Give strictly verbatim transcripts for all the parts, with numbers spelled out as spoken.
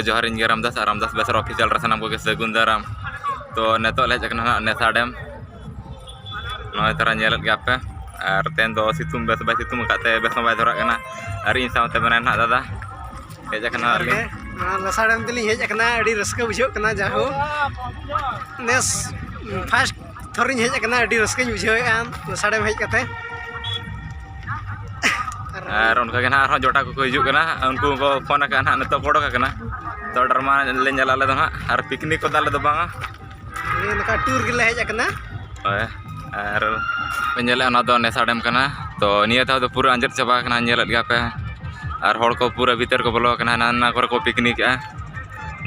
ᱡᱚᱦᱟᱨ, ᱤᱧ ᱜᱮ ᱨᱟᱢᱫᱟᱥ, ᱟᱨ ᱨᱟᱢᱫᱟᱥ ᱵᱮᱥᱨᱟ ᱚᱯᱷᱤᱥᱤᱭᱟᱞ ᱨᱮ ᱥᱟᱱᱟᱢ ᱠᱚᱜᱮ ᱥᱟᱹᱜᱩᱱ ᱫᱟᱨᱟᱢ᱾ ᱛᱚ ᱱᱤᱛᱚᱜ ᱞᱮ ᱦᱮᱡ ᱟᱠᱟᱱᱟ ᱦᱟᱸᱜ ᱱᱮᱥᱟ ᱰᱮᱢ᱾ ᱱᱚᱜᱼᱚᱭ ᱛᱟᱨᱟ ᱧᱮᱞᱮᱫ ᱜᱮᱭᱟ ᱯᱮ, ᱟᱨ ᱛᱮᱦᱮᱧ ᱫᱚ ᱥᱤᱛᱩᱝ ᱵᱮᱥ ᱵᱟᱭ ᱥᱤᱛᱩᱝ ᱟᱠᱟᱫ ᱛᱮ ᱵᱮᱥ ᱦᱚᱸ ᱵᱟᱭ ᱫᱷᱚᱨᱟᱜ ᱠᱟᱱᱟ᱾ ᱟᱨ ᱤᱧ ᱥᱟᱶᱛᱮ ᱢᱮᱱᱟᱭᱟ ᱱᱟᱦᱟᱜ ᱫᱟᱫᱟ, ᱦᱮᱡ ᱟᱠᱟᱱᱟ ᱟᱨ ᱞᱤᱧ᱾ ᱱᱚᱣᱟ ᱞᱮᱥᱟ ᱰᱮᱢ ᱛᱮᱞᱤᱧ ᱦᱮᱡ ᱟᱠᱟᱱᱟ, ᱟᱹᱰᱤ ᱨᱟᱹᱥᱠᱟᱹ ᱵᱩᱡᱷᱟᱹᱜ ᱠᱟᱱᱟ᱾ ᱡᱟᱭᱦᱳᱠ, ᱱᱮᱥ ᱯᱷᱟᱥᱴ ᱛᱷᱚᱨᱤᱧ ᱦᱮᱡ ᱟᱠᱟᱱᱟ, ᱟᱹᱰᱤ ᱨᱟᱹᱥᱠᱟᱹᱧ ᱵᱩᱡᱷᱟᱹᱣᱮᱫᱼᱟ ᱞᱮᱥᱟ ᱰᱮᱢ ᱦᱮᱡ ᱠᱟᱛᱮ᱾ ᱟᱨ ᱚᱱᱠᱟ ᱜᱮ ᱱᱟᱦᱟᱜ ᱟᱨᱦᱚᱸ ᱡᱚᱴᱟ ᱠᱚᱠᱚ ᱦᱤᱡᱩᱜ ᱠᱟᱱᱟ, ᱩᱱᱠᱩ ᱠᱚ ᱯᱷᱳᱱ ᱟᱠᱟᱫᱼᱟ ᱱᱟᱦᱟᱜ, ᱱᱤᱛᱚᱜ ᱠᱚ ᱚᱰᱚᱠ ᱟᱠᱟᱱᱟ᱾ ᱛᱚ ᱰᱨᱟᱢᱟ ᱞᱮ ᱧᱮᱞᱟ ᱟᱞᱮ ᱫᱚ ᱱᱟᱦᱟᱜ, ᱟᱨ ᱯᱤᱠᱱᱤᱠ ᱠᱚᱫᱚ ᱟᱞᱮ ᱫᱚ ᱵᱟᱝᱟ᱾ ᱱᱤᱭᱟᱹ ᱱᱚᱝᱠᱟ ᱴᱩᱨ ᱜᱮᱞᱮ ᱦᱮᱡ ᱟᱠᱟᱱᱟ᱾ ᱦᱳᱭ, ᱟᱨ ᱯᱮ ᱧᱮᱞᱮᱫᱼᱟ, ᱚᱱᱟ ᱫᱚ ᱱᱮᱥᱟ ᱰᱮᱢ ᱠᱟᱱᱟ᱾ ᱛᱚ ᱱᱤᱭᱟᱹ ᱫᱷᱟᱣ ᱫᱚ ᱯᱩᱨᱟᱹ ᱟᱸᱡᱮᱫ ᱪᱟᱵᱟ ᱟᱠᱟᱱᱟ, ᱧᱮᱞᱮᱫ ᱜᱮᱭᱟ ᱯᱮ᱾ ᱟᱨ ᱦᱚᱲ ᱠᱚ ᱯᱩᱨᱟᱹ ᱵᱷᱤᱛᱟᱹᱨ ᱠᱚ ᱵᱚᱞᱚ ᱟᱠᱟᱱᱟ, ᱦᱟᱱᱟ ᱱᱟ ᱠᱚᱨᱮ ᱠᱚ ᱯᱤᱠᱱᱤᱠᱮᱜᱼᱟ᱾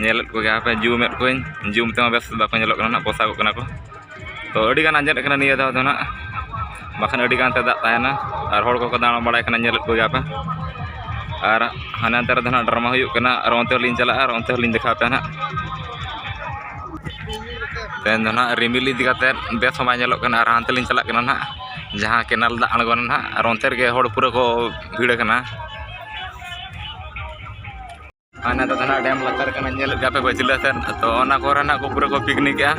ᱧᱮᱞᱮᱫ ᱠᱚᱜᱮᱭᱟ ᱯᱮ, ᱡᱩᱢᱮᱫ ᱠᱚᱣᱟᱹᱧ, ᱡᱩᱢ ᱛᱮᱦᱚᱸ ᱵᱮᱥ ᱵᱟᱠᱚ ᱧᱮᱞᱚᱜ ᱠᱟᱱᱟ ᱱᱟᱦᱟᱜ, ᱯᱚᱥᱟᱜᱚᱜ ᱠᱟᱱᱟ ᱠᱚ᱾ ᱛᱚ ᱟᱹᱰᱤ ᱜᱟᱱ ᱟᱸᱡᱮᱫ ᱟᱠᱟᱱᱟ ᱱᱤᱭᱟᱹ ᱫᱷᱟᱣ ᱫᱚ ᱱᱟᱦᱟᱜ, ᱵᱟᱠᱷᱟᱱ ᱟᱹᱰᱤ ᱜᱟᱱ ᱛᱮ ᱫᱟᱜ ᱛᱟᱦᱮᱱᱟ᱾ ᱟᱨ ᱦᱚᱲ ᱠᱚᱠᱚ ᱫᱟᱬᱟ ᱵᱟᱲᱟᱭ ᱠᱟᱱᱟ, ᱧᱮᱞᱮᱫ ᱠᱚᱜᱮᱭᱟ ᱯᱮ᱾ ᱟᱨ ᱦᱟᱱᱮ ᱦᱟᱱᱛᱮ ᱨᱮ ᱫᱚ ᱱᱟᱦᱟᱜ ᱰᱨᱟᱢᱟ ᱦᱩᱭᱩᱜ ᱠᱟᱱᱟ, ᱟᱨ ᱚᱱᱛᱮ ᱦᱚᱸᱞᱤᱧ ᱪᱟᱞᱟᱜᱼᱟ, ᱟᱨ ᱚᱱᱛᱮ ᱦᱚᱸᱞᱤᱧ ᱫᱮᱠᱷᱟᱣ ᱟᱯᱮᱭᱟ ᱱᱟᱦᱟᱜ᱾ ᱛᱮᱦᱮᱧ ᱫᱚ ᱱᱟᱦᱟᱜ ᱨᱤᱢᱤᱞ ᱤᱫᱤ ᱠᱟᱛᱮᱫ ᱵᱮᱥ ᱦᱚᱸ ᱵᱟᱭ ᱧᱮᱞᱚᱜ ᱠᱟᱱᱟ, ᱟᱨ ᱦᱟᱱᱛᱮ ᱞᱤᱧ ᱪᱟᱞᱟᱜ ᱠᱟᱱᱟ ᱱᱟᱦᱟᱜ, ᱡᱟᱦᱟᱸ ᱠᱮᱱᱟᱞ ᱫᱟᱜ ᱟᱬᱜᱚᱱᱟ ᱱᱟᱦᱟᱜ, ᱟᱨ ᱚᱱᱛᱮ ᱨᱮᱜᱮ ᱦᱚᱲ ᱯᱩᱨᱟᱹ ᱠᱚ ᱵᱷᱤᱲ ᱟᱠᱟᱱᱟ᱾ ᱦᱟᱱᱟ ᱫᱚ ᱱᱟᱦᱟᱜ ᱰᱮᱢ ᱞᱟᱛᱟᱨ ᱠᱟᱱᱟ, ᱧᱮᱞᱮᱫ ᱜᱮᱭᱟ ᱯᱮ ᱯᱟᱹᱪᱷᱞᱟᱹ ᱥᱮᱫ᱾ ᱛᱚ ᱚᱱᱟ ᱠᱚᱨᱮ ᱱᱟᱦᱟᱜ ᱠᱚ ᱯᱩᱨᱟᱹ ᱠᱚ ᱯᱤᱠᱱᱤᱠᱮᱜᱼᱟ᱾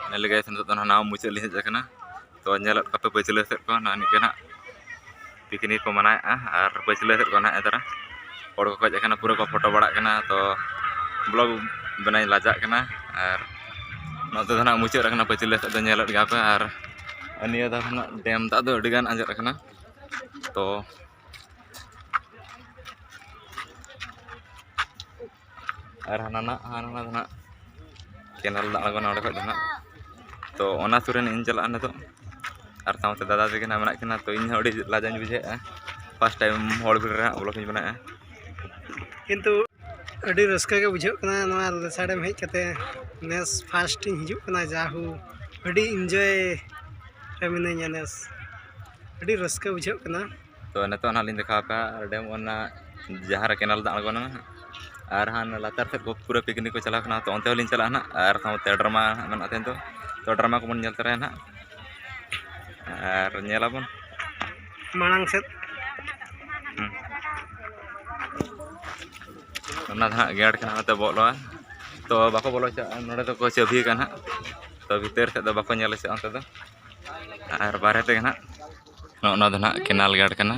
ᱧᱮᱞ ᱞᱮᱜᱟᱭ ᱥᱮ, ᱱᱤᱛᱚᱜ ᱫᱚ ᱱᱟᱦᱟᱜ ᱱᱟᱣᱟ ᱢᱩᱪᱟᱹᱫ ᱞᱤᱧ ᱦᱮᱡ ᱟᱠᱟᱱᱟ᱾ ᱛᱚ ᱧᱮᱞᱮᱫ ᱠᱚᱣᱟ ᱯᱮ ᱯᱟᱹᱪᱷᱞᱟᱹ ᱥᱮᱫ ᱠᱚ ᱱᱟᱦᱟᱜ ᱱᱤᱝᱠᱟᱹ ᱱᱟᱦᱟᱜ ᱯᱤᱠᱱᱤᱠ ᱠᱚ ᱢᱟᱱᱟᱣᱮᱫᱼᱟ, ᱟᱨ ᱯᱟᱹᱪᱷᱞᱟᱹ ᱥᱮᱫ ᱠᱚ ᱱᱟᱦᱟᱜ ᱮ ᱫᱟᱨᱟ ᱦᱚᱲ ᱠᱚᱠᱚ ᱦᱮᱡ ᱟᱠᱟᱱᱟ, ᱯᱩᱨᱟᱹ ᱠᱚ ᱯᱷᱳᱴᱳ ᱵᱟᱲᱟᱜ ᱠᱟᱱᱟ᱾ ᱛᱚ ᱵᱞᱚᱜ ᱵᱮᱱᱟᱣᱤᱧ ᱞᱟᱡᱟᱜ ᱠᱟᱱᱟ᱾ ᱟᱨ ᱱᱚᱛᱮ ᱫᱚ ᱱᱟᱦᱟᱜ ᱢᱩᱪᱟᱹᱫ ᱟᱠᱟᱱᱟ ᱯᱟᱹᱪᱷᱞᱟᱹ ᱥᱮᱫ ᱫᱚ, ᱧᱮᱞᱮᱫ ᱜᱮᱭᱟ ᱯᱮ᱾ ᱟᱨ ᱱᱤᱭᱟᱹ ᱫᱷᱟᱣ ᱱᱟᱦᱟᱜ ᱰᱮᱢ ᱫᱟᱜ ᱫᱚ ᱟᱹᱰᱤ ᱜᱟᱱ ᱟᱸᱡᱮᱫ ᱟᱠᱟᱱᱟ᱾ ᱛᱚ ᱟᱨ ᱦᱟᱱᱟ ᱱᱟᱜ, ᱦᱟᱱᱟ ᱱᱟᱜ ᱫᱚ ᱱᱟᱜ ᱠᱮᱱᱮᱞ ᱫᱟᱜ ᱟᱬᱜᱚᱱᱟ ᱚᱸᱰᱮ ᱠᱷᱚᱡ ᱫᱚ ᱱᱟᱜ᱾ ᱛᱚ ᱚᱱᱟ ᱥᱩᱨ ᱨᱮ ᱤᱧ ᱪᱟᱞᱟᱜᱼᱟ ᱱᱤᱛᱚᱜ, ᱟᱨ ᱥᱟᱶᱛᱮ ᱫᱟᱫᱟ ᱛᱟᱹᱠᱤᱱ ᱦᱟᱸᱜ ᱢᱮᱱᱟᱜ ᱠᱤᱱᱟ᱾ ᱛᱚ ᱤᱧ ᱦᱚᱸ ᱟᱹᱰᱤ ᱞᱟᱡᱟᱣ ᱤᱧ ᱵᱩᱡᱷᱟᱹᱣᱮᱫᱼᱟ, ᱯᱷᱟᱥᱴ ᱴᱟᱭᱤᱢ ᱦᱚᱲ ᱵᱷᱤᱲ ᱨᱮ ᱦᱟᱸᱜ ᱵᱞᱚᱜ ᱤᱧ ᱵᱮᱱᱟᱣᱮᱫᱼᱟ᱾ ᱠᱤᱱᱛᱩ ᱟᱹᱰᱤ ᱨᱟᱹᱥᱠᱟᱹ ᱜᱮ ᱵᱩᱡᱷᱟᱹᱜ ᱠᱟᱱᱟ ᱱᱚᱣᱟ ᱞᱮᱥᱟᱲᱮᱢ ᱦᱮᱡ ᱠᱟᱛᱮ᱾ ᱱᱮᱥ ᱯᱷᱟᱥᱴ ᱤᱧ ᱦᱤᱡᱩᱜ ᱠᱟᱱᱟ, ᱡᱟᱦᱳ ᱟᱹᱰᱤ ᱤᱱᱡᱚᱭ ᱨᱮ ᱢᱤᱱᱟᱹᱧᱟ ᱱᱮᱥ᱾ ᱟᱹᱰᱤ ᱨᱟᱹᱥᱠᱟᱹ ᱵᱩᱡᱷᱟᱹᱜ ᱠᱟᱱᱟ᱾ ᱛᱚ ᱱᱤᱛᱚᱜ ᱱᱟᱦᱟᱜ ᱞᱤᱧ ᱫᱮᱠᱷᱟᱣ ᱟᱯᱮᱭᱟ ᱰᱮᱢ ᱚᱱᱟ ᱡᱟᱦᱟᱸ ᱨᱮ ᱠᱮᱱᱮᱞ ᱫᱟᱜ ᱟᱬᱜᱚᱱᱟ ᱱᱟᱦᱟᱜ᱾ ᱟᱨ ᱦᱟᱱ ᱞᱟᱛᱟᱨ ᱥᱮᱫ ᱠᱚ ᱯᱩᱨᱟᱹ ᱯᱤᱠᱱᱤᱠ ᱠᱚ ᱪᱟᱞᱟᱣ ᱠᱟᱱᱟ, ᱛᱚ ᱚᱱᱛᱮ ᱦᱚᱸᱞᱤᱧ ᱪᱟᱞᱟᱜᱼᱟ ᱱᱟᱦᱟᱜ᱾ ᱟᱨ ᱥᱟᱶᱛᱮ ᱰᱨᱟᱢᱟ ᱦᱟᱸᱜ ᱢᱮᱱᱟᱜᱼᱟ ᱛᱮᱦᱮᱧ ᱫᱚ, ᱛᱚ ᱰᱨᱟᱢᱟ ᱠᱚᱵᱚᱱ ᱧᱮᱞ ᱛᱚᱨᱟᱭᱟ ᱱᱟᱦᱟᱜ᱾ ᱟᱨ ᱧᱮᱞᱟᱵᱚᱱ ᱢᱟᱲᱟᱝ ᱥᱮᱫ᱾ ᱦᱩᱸ᱾ ᱚᱱᱟ ᱫᱚ ᱦᱟᱸᱜ ᱜᱮᱴ ᱠᱟᱱᱟ, ᱱᱚᱛᱮ ᱵᱚᱞᱚᱜᱼᱟ᱾ ᱛᱚ ᱵᱟᱠᱚ ᱵᱚᱞᱚ ᱦᱚᱪᱚᱣᱟᱜᱼᱟ, ᱱᱚᱸᱰᱮ ᱫᱚᱠᱚ ᱪᱟᱹᱵᱷᱤ ᱠᱟᱜᱼᱟ ᱱᱟᱦᱟᱜ᱾ ᱛᱚ ᱵᱷᱤᱛᱟᱹᱨ ᱥᱮᱫ ᱫᱚ ᱵᱟᱠᱚ ᱧᱮᱞ ᱦᱚᱪᱚᱣᱟᱜᱼᱟ ᱚᱱᱛᱮ ᱫᱚ᱾ ᱟᱨ ᱵᱟᱨᱦᱮ ᱛᱮᱜᱮ ᱱᱟᱦᱟᱜ ᱱᱚᱜᱼᱚ ᱱᱚᱣᱟ ᱫᱚ ᱱᱟᱦᱟᱜ ᱠᱮᱱᱟᱞ ᱜᱮᱴ ᱠᱟᱱᱟ,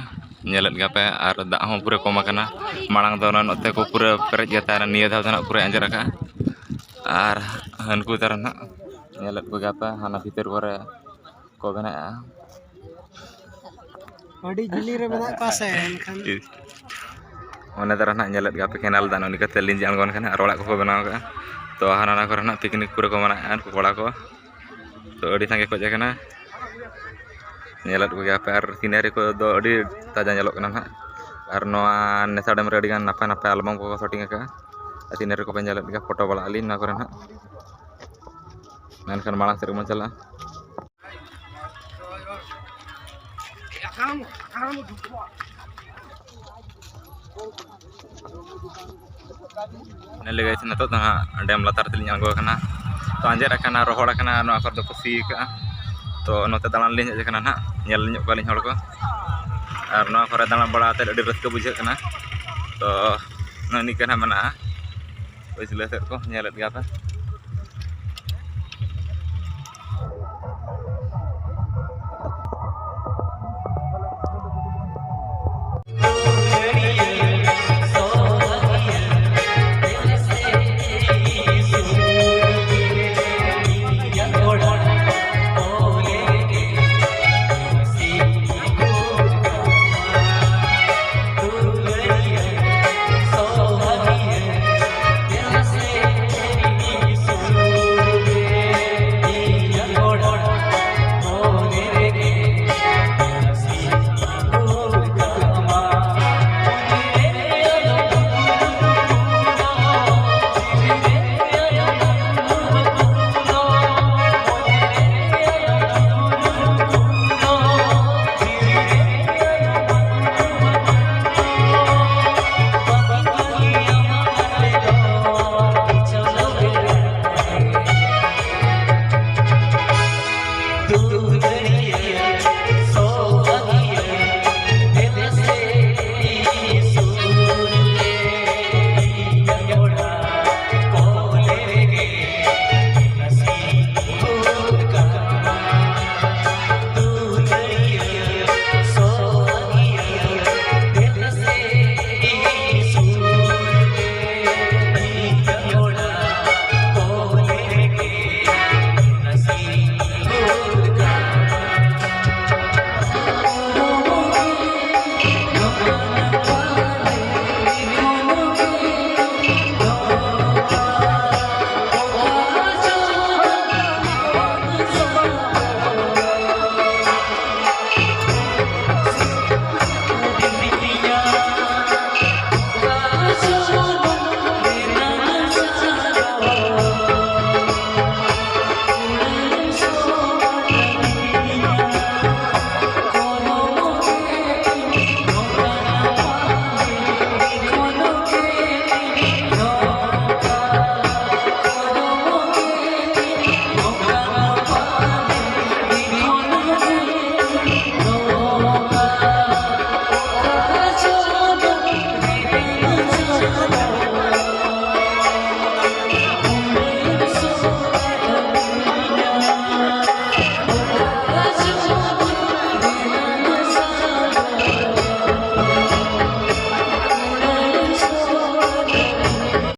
ᱧᱮᱞᱮᱫ ᱜᱮᱭᱟ ᱯᱮ᱾ ᱟᱨ ᱫᱟᱜ ᱦᱚᱸ ᱯᱩᱨᱟᱹ ᱠᱚᱢ ᱟᱠᱟᱱᱟ᱾ ᱢᱟᱲᱟᱝ ᱫᱚ ᱚᱱᱟ ᱱᱚᱛᱮ ᱠᱚ ᱯᱩᱨᱟᱹ ᱯᱮᱨᱮᱡ ᱜᱮᱭᱟ ᱛᱟᱦᱮᱱᱟ, ᱱᱤᱭᱟᱹ ᱫᱷᱟᱣ ᱫᱚ ᱱᱟᱦᱟᱜ ᱯᱩᱨᱟᱹ ᱟᱸᱡᱮᱫ ᱟᱠᱟᱫᱼᱟ᱾ ᱟᱨ ᱦᱟᱹᱱᱠᱩ ᱫᱷᱟᱨᱮ ᱱᱟᱦᱟᱜ ᱧᱮᱞᱮᱫ ᱠᱚᱜᱮᱭᱟ ᱯᱮ, ᱦᱟᱱᱟ ᱵᱷᱤᱛᱟᱹᱨ ᱠᱚᱨᱮ ᱠᱚ ᱵᱮᱱᱟᱣᱮᱫᱼᱟ᱾ ᱟᱹᱰᱤ ᱡᱤᱞᱤᱧ ᱨᱮ ᱢᱮᱱᱟᱜ ᱠᱚᱣᱟ ᱥᱮ, ᱮᱱᱠᱷᱟᱱ ᱚᱱᱮ ᱫᱷᱟᱨᱟ ᱱᱟᱦᱟᱜ ᱧᱮᱞᱮᱫ ᱜᱮᱭᱟ ᱯᱮ, ᱠᱮᱱᱟᱞ ᱫᱟᱜ ᱱᱚᱜᱼᱚ ᱱᱤᱝᱠᱟᱹᱛᱮ ᱞᱤᱸᱡᱤ ᱟᱬᱜᱚᱱ ᱠᱟᱱᱟ ᱟᱨ ᱚᱲᱟᱜ ᱠᱚᱠᱚ ᱵᱮᱱᱟᱣ ᱟᱠᱟᱫᱼᱟ᱾ ᱛᱚ ᱦᱟᱱᱟ ᱱᱟ ᱠᱚᱨᱮ ᱱᱟᱦᱟᱜ ᱯᱤᱠᱱᱤᱠ ᱯᱩᱨᱟᱹ ᱠᱚ ᱢᱟᱱᱟᱣᱮᱫᱼᱟ ᱩᱱᱠᱩ ᱠᱚᱲᱟ ᱠᱚ᱾ ᱛᱚ ᱟᱹᱰᱤ ᱥᱟᱸᱜᱮ ᱠᱚ ᱦᱮᱡ ᱟᱠᱟᱱᱟ, ᱧᱮᱞᱮᱫ ᱠᱚᱜᱮᱭᱟ ᱯᱮ᱾ ᱟᱨ ᱥᱤᱱᱟᱨᱤ ᱠᱚᱫᱚ ᱟᱹᱰᱤ ᱛᱟᱡᱟ ᱧᱮᱞᱚᱜ ᱠᱟᱱᱟ ᱱᱟᱦᱟᱜ᱾ ᱟᱨ ᱱᱚᱣᱟ ᱱᱮᱥᱟ ᱰᱮᱢ ᱨᱮ ᱟᱹᱰᱤᱜᱟᱱ ᱱᱟᱯᱟᱭ ᱱᱟᱯᱟᱭ ᱟᱞᱵᱟᱢ ᱠᱚᱠᱚ ᱥᱩᱴᱤᱝ ᱟᱠᱟᱫᱼᱟ᱾ ᱟᱨ ᱥᱤᱱᱟᱨᱤ ᱠᱚᱯᱮ ᱧᱮᱞᱮᱫ ᱜᱮᱭᱟ, ᱯᱷᱳᱴᱳ ᱵᱟᱲᱟᱜ ᱟᱹᱞᱤᱧ ᱱᱚᱣᱟ ᱠᱚᱨᱮ ᱱᱟᱦᱟᱜ᱾ ᱢᱮᱱᱠᱷᱟᱱ ᱢᱟᱲᱟᱝ ᱥᱮᱫ ᱜᱮᱵᱚᱱ ᱪᱟᱞᱟᱜᱼᱟ᱾ ᱧᱮᱞ ᱞᱮᱜᱟᱭ ᱥᱮ, ᱱᱤᱛᱚᱜ ᱫᱚ ᱦᱟᱸᱜ ᱰᱮᱢ ᱞᱟᱛᱟᱨ ᱛᱮᱞᱤᱧ ᱟᱬᱜᱚ ᱟᱠᱟᱱᱟ᱾ ᱛᱚ ᱟᱸᱡᱮᱫ ᱟᱠᱟᱱᱟ, ᱨᱚᱦᱚᱲ ᱟᱠᱟᱱᱟ, ᱱᱚᱣᱟ ᱠᱚᱨᱮ ᱫᱚᱠᱚ ᱥᱤ ᱟᱠᱟᱜᱼᱟ᱾ ᱛᱚ ᱱᱚᱛᱮ ᱫᱟᱬᱟᱱ ᱞᱤᱧ ᱦᱮᱡ ᱟᱠᱟᱱᱟ ᱱᱟᱦᱟᱜ, ᱧᱮᱞ ᱧᱚᱜ ᱠᱚᱣᱟᱞᱤᱧ ᱦᱚᱲ ᱠᱚ᱾ ᱟᱨ ᱱᱚᱣᱟ ᱠᱚᱨᱮ ᱫᱟᱬᱟ ᱵᱟᱲᱟ ᱠᱟᱛᱮᱫ ᱟᱹᱰᱤ ᱨᱟᱹᱥᱠᱟᱹ ᱵᱩᱡᱷᱟᱹᱜ ᱠᱟᱱᱟ᱾ ᱛᱚ ᱱᱚᱜᱼᱚ ᱱᱤᱝᱠᱟᱹ ᱱᱟᱦᱟᱜ ᱢᱮᱱᱟᱜᱼᱟ ᱯᱟᱹᱪᱷᱞᱟᱹ ᱥᱮᱫ ᱠᱚ, ᱧᱮᱞᱮᱫ ᱜᱮᱭᱟ ᱯᱮ᱾